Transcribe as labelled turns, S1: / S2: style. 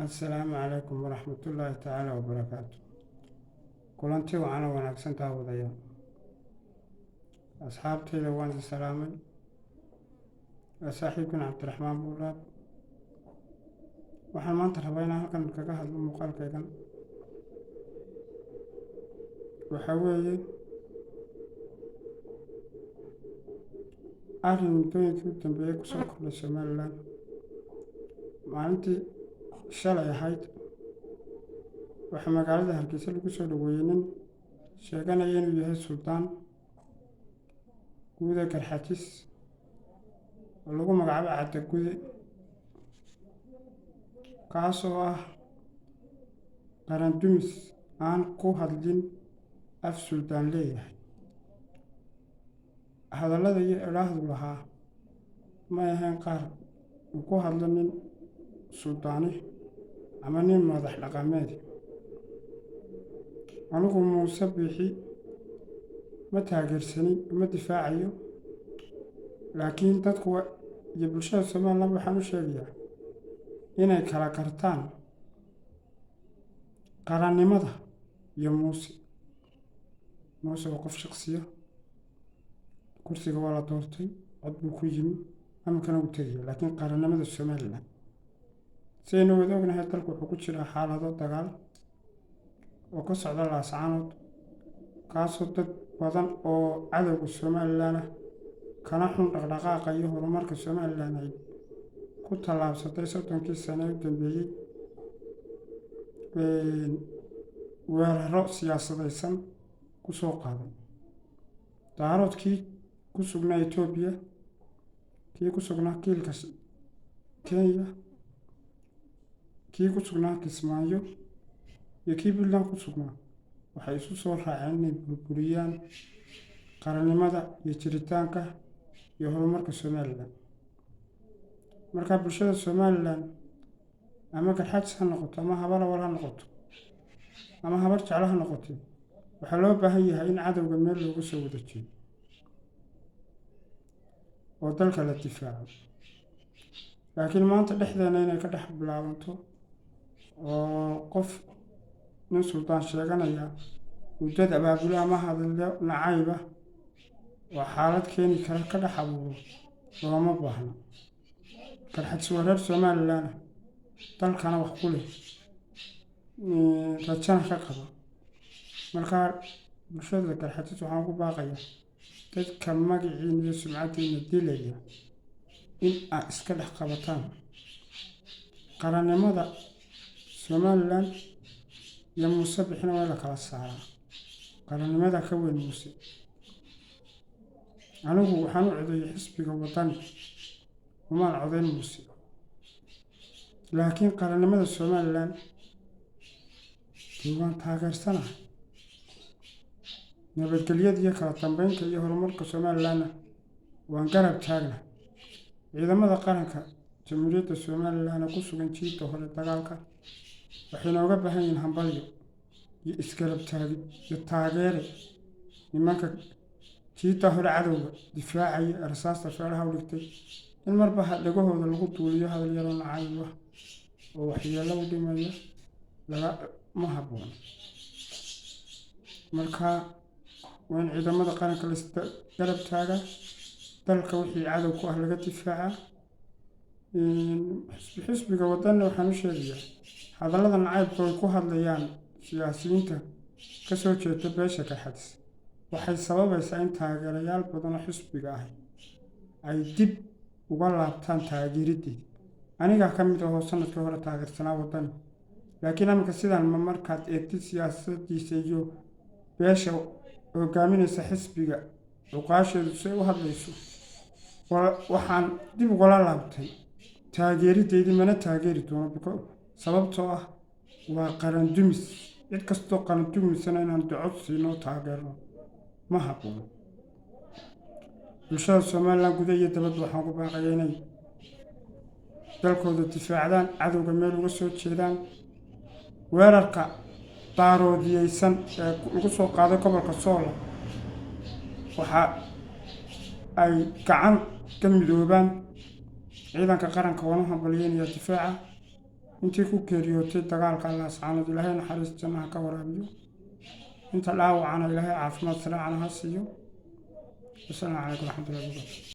S1: Assalaamu calaykum waraxmatullaahi tacaala wabarakaatu. Kulanti wacana wanaagsan daawadayaal. Asxaabtayda waan is salaamay. Waa saaxiibkan Cabdiraxmaan Buulaab. Waxaan maanta rabaa inaan halkan kaga hadlo muuqaalkaygan. Waxaa weeye arrin muddooyinkii u dambeeyey kusoo kordhay Somaliland. Maalintii shalay ahayd waxaa magaalada Hargeysa lagu soo dhaweeyey nin sheeganaya inuu yahay suldaan guuda Garxajis oo lagu magacaabo Cadda Gude, kaasoo ah qarandumis aan ku hadlin af suldaan leeyahay. Hadallada iyo idhaahdu lahaa ma ahayn qaar uu ku hadlo nin suldaani ama nin madax dhaqameed. Anigu Muuse Biixi ma taageersani, ma difaacayo, laakiin dadku iyo bulshada Somaliland waxaan u sheegayaa inay kala gartaan qarannimada iyo Muuse. Muuse waa qof shaqsiya, kursiga waa la doortay, cod buu ku yimi, aminkana wuu tegaya, laakiin qarannimada Somaliland, sidaynu wada ognahay, dalku wuxuu ku jiraa xaalado dagaal oo ka socda Laascaanood, kaasoo dad badan oo cadowga Somaliland ah kana xun dhaqdhaqaaqa iyo horumarka Somaliland ay ku tallaabsatay 30kii sano ee u dambeeyey weeraro siyaasadaysan ku soo qaaday. Daaroodkii ku sugnaa Etoobiya, kii ku sugnaa kiilka Kenya, kii ku sugnaa Kismaayo iyo kii Puntland ku sugnaa waxay isu soo raaceen inay burburiyaan qarannimada iyo jiritaanka iyo horumarka Somaliland. Marka bulshada Somaliland, ama Garxajis ha noqoto, ama Habar Awal ha noqoto, ama Habar Jeclo ha noqotee, waxaa loo baahan yahay in cadowga meel looga soo wada jeedo oo dalka la difaaco. Laakiin maanta dhexdeena inay ka dhex bilaabanto oo qof nin suldaan sheeganaya uu dad abaabulo ama hadallo nacayba oo xaalad keeni kara ka dhex abuuro, looma baahna. Garxajis waa reer Somaliland, dalkana wax ku leh, rajana ka qaba. Markaa bulshada Garxajis waxaan ku baaqayaa dadka magaciina iyo sumcaddiina dilaya in aad iska dhex qabataan. Qarannimada Somaliland iyo Muuse Bixina waa in la kala saaraa. Qarannimada ka weyn Muuse. Anigu waxaan u codeeyey xisbiga Waddani, umaan codeyn Muuse, laakiin qarannimada Somaliland dee waan taageersanahay. Nabadgelyada iyo kala dambeynta iyo horumarka Somalilandna waan garab taagnahay. Ciidamada qaranka Jamhuuriyadda Somaliland ku sugan jiidda hore dagaalka waxay nooga baahan yihiin hambalyo iyo isgarab taagid iyo taageere. Nimanka jiidda hore cadowga difaacaya ee rasaasta feeraha u dhigtay, in marba dhagahooda lagu duuliyo hadal yaroo nacayb ah oo waxyeello u dhimaya laga ma habboona. Marka waa in ciidamada qaranka la garab taagaa, dalka wixii cadow ku ah laga difaacaa. Xisbiga Waddani waxaan u sheegayaa hadallada nacaybka ay ku hadlayaan siyaasiyiinta ka soo jeeda beesha Garxajis waxay sababaysaa in taageerayaal badan oo xisbiga ahi ay dib uga laabtaan taageeriddii. Anigaa ka mid ahoo sanadkii hore taageersanaa Waddani, laakiin aminka sidaan ma markaad eegtid siyaasadiisa iyo beesha hogaaminaysa xisbiga cuqaasheedu si ay u hadlayso, waxaan dib ugala laabtay taageerideydii, mana taageeri doono, sababtoo ah waa qarandumis. Cid kastoo qarandumisana inaan docod siino, taageerno ma haboono. Bulshada Somaliland guda iyo dabadba waxaan ku baaqaya inay dalkooda difaacdaan, cadowga meel uga soo jeedaan. Weerarka daaroodiyeysan ee lagu soo qaaday gobolka Soola waxa ay gacan ka midoobaan. Ciidanka qaranka waan u hambalyeynaya difaaca. Intii ku geeriyootay dagaalka Laascaanood, Ilaahay naxariis jannaha ka waraabiyo. Inta dhaawacana, Ilaahay caafimaad sareecana ha siiyo. Wasalaamu calaykum waraxmatullahi wabarakatu.